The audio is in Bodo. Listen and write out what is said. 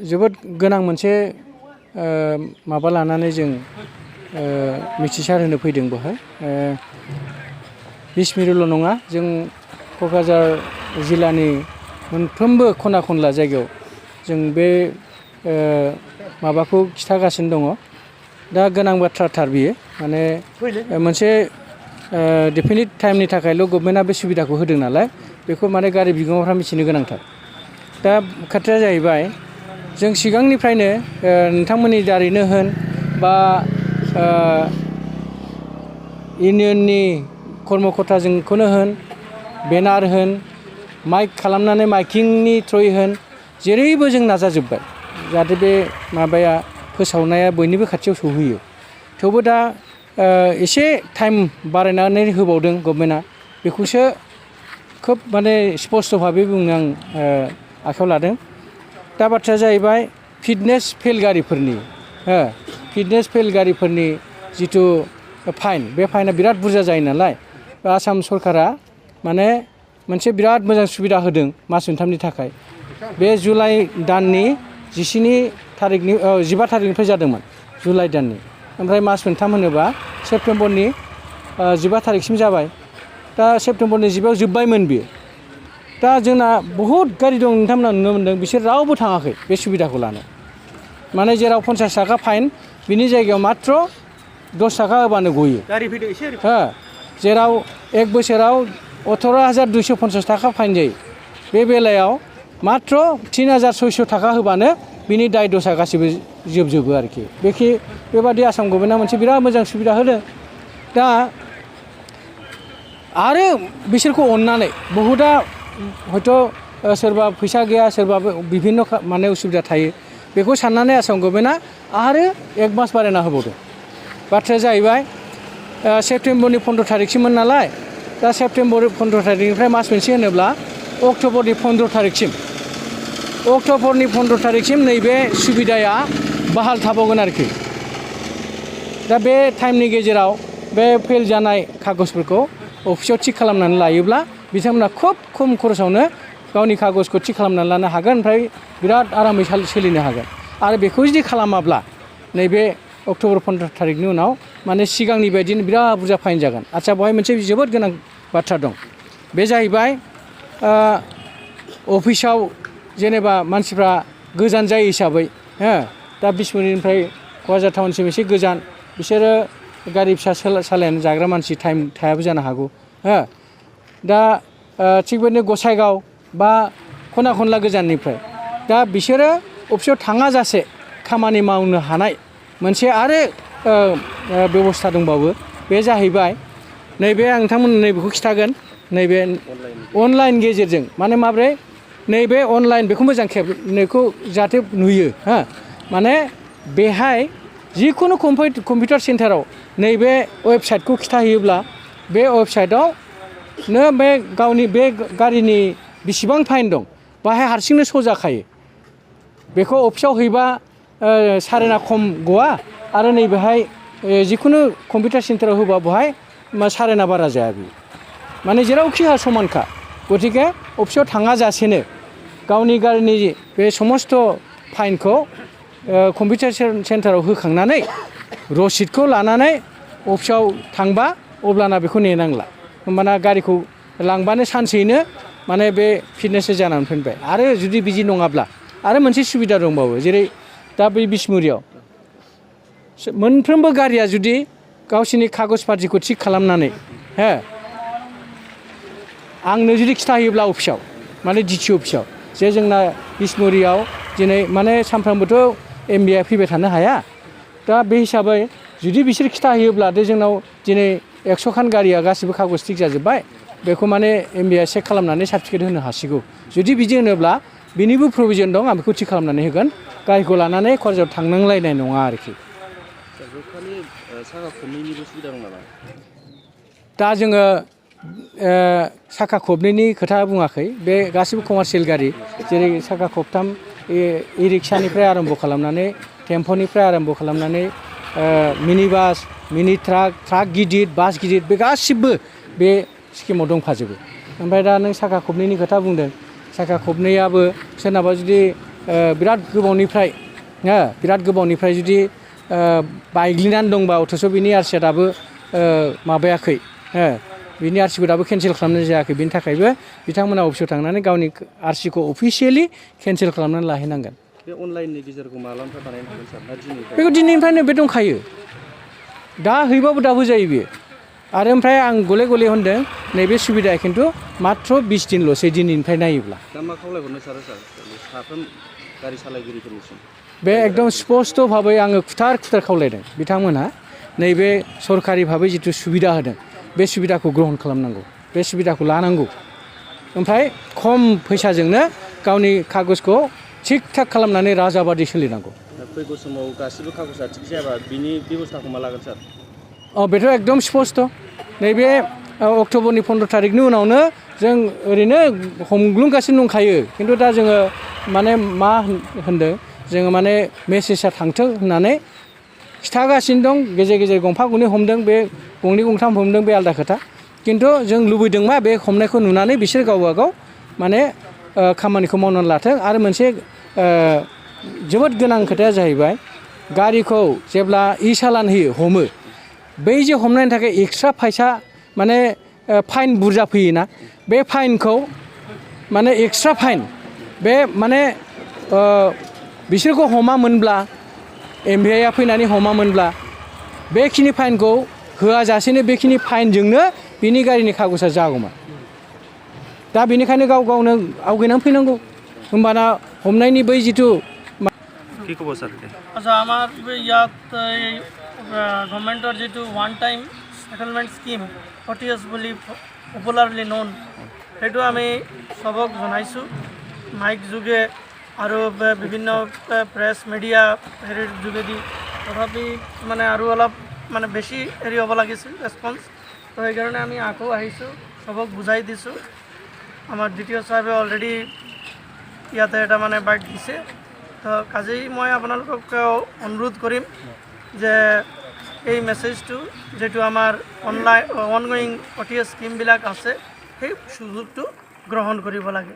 जोबोद गोनां मोनसे माबा लानानै जों मिथिसार होनो फैदों बेवहाय 20 मिनिटल' नङा जों क'क्राझार जिल्लानि मोनफ्रोमबो खना खनला जायगायाव जों बे माबाखौ खिथागासिनो दङ दा गोनां बाथ्राथार बियो माने मोनसे डेफिनिट टाइमनि थाखायल' गभर्नमेन्टआ बे सुबिदाखौ होदों नालाय बेखौ माने गारि बिगोमाफ्रा मिथिनो गोनांथार दा खोथाया जाहैबाय जों सिगांनिफ्रायनो नोंथांमोननि दारैनो होन बा इउनियननि कर्मकर्ताजोंखौनो होन बेनार होन माइक खालामनानै माइकिंनि थ्रुयै होन जेरैबो जों नाजाजोब्बाय जाहाथे बे माबाया फोसावनाया बयनिबो खाथियाव सौहैयो थेवबो दा एसे टाइम बारायनानै होबावदों गभर्नमेन्टआ बेखौसो खोब माने स्पष्ट भाबै बुंनो आं आखायाव लादों दा बाथ्राया जाहैबाय फिटनेस फेल गारिफोरनि फिटनेस फेल गारिफोरनि जिथु फाइन बे फाइना बिराद बुरजा जायो नालाय आसाम सरकारा माने मोनसे बिराद मोजां सुबिदा होदों मास मोनथामनि थाखाय बे जुलाइ दाननि 15 थारिखनिफ्राय जादोंमोन जुलाइ दाननि ओमफ्राय मास मोनथाम होनोबा सेप्तेम्बरनि 15 थारिखसिम जाबाय दा सेप्तेम्बरनि 10आव जोब्बायमोन बियो दा जोंना बहुद गारि दं नोंथांमोना नुनो मोन्दों बिसोर रावबो थाङाखै बे सुबिदाखौ लानो माने जेराव 50 थाखा फाइन बिनि जायगायाव मात्र 10 थाखा होबानो गयो जेराव एक बोसोराव 18,250 थाखा फाइन जायो बे बेलायाव मात्र 3,600 थाखा होबानो बिनि दाय दसा गासिबो जोबजोबो आरोखि बेबादि आसाम गभर्नमेन्टआ मोनसे बिराद मोजां सुबिदा होदों दा आरो बिसोरखौ अननानै बहुदा हयथ' सोरबा फैसा गैया सोरबा बिभिन्न माने उसुबिदा थायो बेखौ साननानै आसाम गभर्नमेन्टआ आरो 1 मास बारायना होबावदों बाथ्राया जाहैबाय सेप्तेम्बरनि 15 थारिखसिममोन नालाय दा सेप्तेम्बर 15 थारिखनिफ्राय मास मोनसे होनोब्ला अक्ट'बरनि 15 थारिखसिम नैबे सुबिदाया बहाल थाबावगोन आरोखि दा बे टाइमनि गेजेराव बे फेल जानाय कागजफोरखौ अफिसाव थिक खालामनानै लायोब्ला बिथांमोना खुब खम खरसावनो गावनि कागजखौ थिक खालामनानै लानो हागोन ओमफ्राय बिराद आरामै सोलिनो हागोन आरो बेखौ जुदि खालामाब्ला नैबे अक्ट'बर 15 थारिखनि उनाव माने सिगांनि बायदिनो बिराद बुरजा फाइन जागोन आच्चा बेवहाय मोनसे जोबोद गोनां बाथ्रा दं बे जाहैबाय अफिसाव जेनेबा मानसिफ्रा गोजान जायो हिसाबै दा बिसमुरिनिफ्राय क'क्राझार टाउनसिम एसे गोजान बिसोरो गारि फिसा सालायनो जाग्रा मानसि टाइम थायाबो जानो हागौ दा थिग बेबायदिनो गसाइगाव बा खना खनला गोजाननिफ्राय दा बिसोरो अफिसाव थाङाजासे खामानि मावनो हानाय मोनसे आरो बेबस्था दंबावो बे जाहैबाय नैबे आं नोंथांमोननो नैबेखौ खिथागोन नैबे अनलाइन गेजेरजों माने माब्रै नैबे अनलाइन बेखौ मोजां खेबनायखौ जाहाथे नुयो माने बेहाय जिखुनु कम्पिउटार सेन्टाराव नैबे वेबसाइटखौ खिथाहैयोब्ला बे वेबसाइटआवनो बे गावनि बे गारिनि बेसेबां फाइन दं बाहाय हारसिंनो श' जाखायो बेखौ अफिसाव हैबा सारेना खम गवा आरो नैबेहाय जिखुनु कम्पिउटार सेन्टाराव होबा बेवहाय सारेना बारा जाया बियो माने जेरावखि समानखा गतिके अफिसाव थाङाजासेनो गावनि गारिनि बे समस्त फाइनखौ कम्पिउटार सेन्टाराव होखांनानै रसिदखौ लानानै अफिसाव थांबा अब्लाना बेखौ नेनांला होमबाना गारिखौ लांबानो सानसेयैनो माने बे फिटनेस जानानै फैबाय आरो जुदि बिदि नङाब्ला आरो मोनसे सुबिदा दंबावो जेरै दा बै बिसमुरियाव मोनफ्रोमबो गारिया जुदि गावसिनि कागज पातिखौ थिक खालामनानै आंनो जुदि खिथाहैयोब्ला अफिसाव माने DTO अफिसाव जे जोंना बिसमुरियाव दिनै माने सानफ्रामबोथ' MBA फैबाय थानो हाया दा बे हिसाबै जुदि बिसोर खिथाहैयोब्ला दे जोंनाव दिनै 100 खान गारिया गासिबो कागज थिक जाजोब्बाय बेखौ माने MBA चेक खालामनानै सार्टिफिकेट होनो हासिगौ जुदि बिदि होनोब्ला बिनिबो प्रभिजन दं आं बेखौ थिक खालामनानै होगोन गारिखौ लानानै क'क्राझाराव थांनांलायनाय नङा आरोखि दा जोङो साखा खबनैनि खोथा बुङाखै बे गासिबो कमार्शियेल गारि जेरै साखा खबथाम इ-रिक्सानिफ्राय आरम्भ खालामनानै टेम्प'निफ्राय आरम्भ खालामनानै मिनि बास मिनि ट्राक गिदिर बास गिदिर बे गासिबो बे स्किमाव दंफाजोबो ओमफ्राय दा नों साखा खबनैनि खोथा बुंदों साखा खबनैयाबो सोरनाबा जुदि बिराद गोबावनिफ्राय जुदि बायग्लिनानै दंबा अथ'स' बिनि आरसिया दाबो माबायाखै बिनि आरसिखौ दाबो केन्सेल खालामनाय जायाखै बिनि थाखायबो बिथांमोना अफिसाव थांनानै गावनि आरसिखौ अफिसियेलि केन्सेल खालामनानै लाहैनांगोन। बे अनलाइननि गेजेरखौ मालानिफ्राय बानायनो हागोन सार ना दिनैनिफ्राय? बेखौ दिनैनिफ्रायनो बे दंखायो दा हैबाबो दाबो जायो बेयो आरो ओमफ्राय आं गले गले होनदों नैबे सुबिदाया खिन्थु माथ्र 20 दिनल'सै दिनैनिफ्राय नायोब्ला। दा मा खावलायहरनो सार साफ्रोम गारि सालायगिरिफोरनिसिम? बे एकदम स्पस्ट' भाबै आङो खुथार खावलायदों बिथांमोनहा नैबे सरकारि भाबै जिथु सुबिदा होदों बे सुबिदाखौ ग्रहन खालामनांगौ बे सुबिदाखौ लानांगौ ओमफ्राय खम फैसाजोंनो गावनि कागजखौ थिग थाक खालामनानै राजाबादि सोलिनांगौ। फैगौ समाव गासिबो कागजआ थिग जायाबा बिनि बेब'स्थाखौ मा लागोन सार? बेथ' एकदम स्पस्ट' नैबे अक्ट'बरनि 15 तारिखनि उनावनो जों ओरैनो हमग्लुंगासिनो दंखायो खिन्थु दा जोङो माने मा होनदों जोङो माने मेसेजआ थांथों होननानै खिथागासिनो दं गेजेर गेजेर गंफा गंनै हमदों बे गंनै गंथाम हमदों बे आलादा खोथा खिन्थु जों लुबैदों मा बे हमनायखौ नुनानै बिसोर गावबा गाव माने खामानिखौ मावनानै लाथों आरो मोनसे जोबोद गोनां खोथाया जाहैबाय गारिखौ जेब्ला चालान होयो हमो बै जे हमनायनि थाखाय एक्सट्रा फैसा माने फाइन बुरजा फैयोना बे फाइनखौ माने एक्सट्रा फाइन बे माने बिसोरखौ हमामोनब्ला एमभिआइआ फैनानै हमामोनब्ला बेखिनि फाइनखौ होआजासेनो बेखिनि फाइनजोंनो बिनि गारिनि कागजआ जागौमोन। दा बेनिखायनो गाव गावनो आवगायनानै फैनांगौ होमबाना हमनायनि बै जिथु কি ক'ব স্যার? আচ্ছা আমার ইয়াত গভর্নমেন্টর যেটো one time settlement scheme OTS বুলি পপুলারলি নন সেইটো আমি সবক জনাইছোঁ মাইক যোগে আৰু বিভিন্ন প্ৰেছ মিডিয়া হেৰিৰ যোগেদি তথাপি মানে আৰু অলপ মানে বেছি হেৰি হ'ব লাগিছিল ৰেছপন্স তো সেইকাৰণে আমি আকৌ আহিছোঁ সবক বুজাই দিছোঁ আমাৰ DTO সাহেবে অলৰেডি ইয়াতে এটা মানে বাইট দিছে তো কাজেই মই আপোনালোকক অনুৰোধ কৰিম যে এই মেছেজটো যেটো আমাৰ অনলাইন অনগোয়িং OTS স্কিমবিলাক আছে সেই সুযোগটো গ্ৰহণ কৰিব লাগে।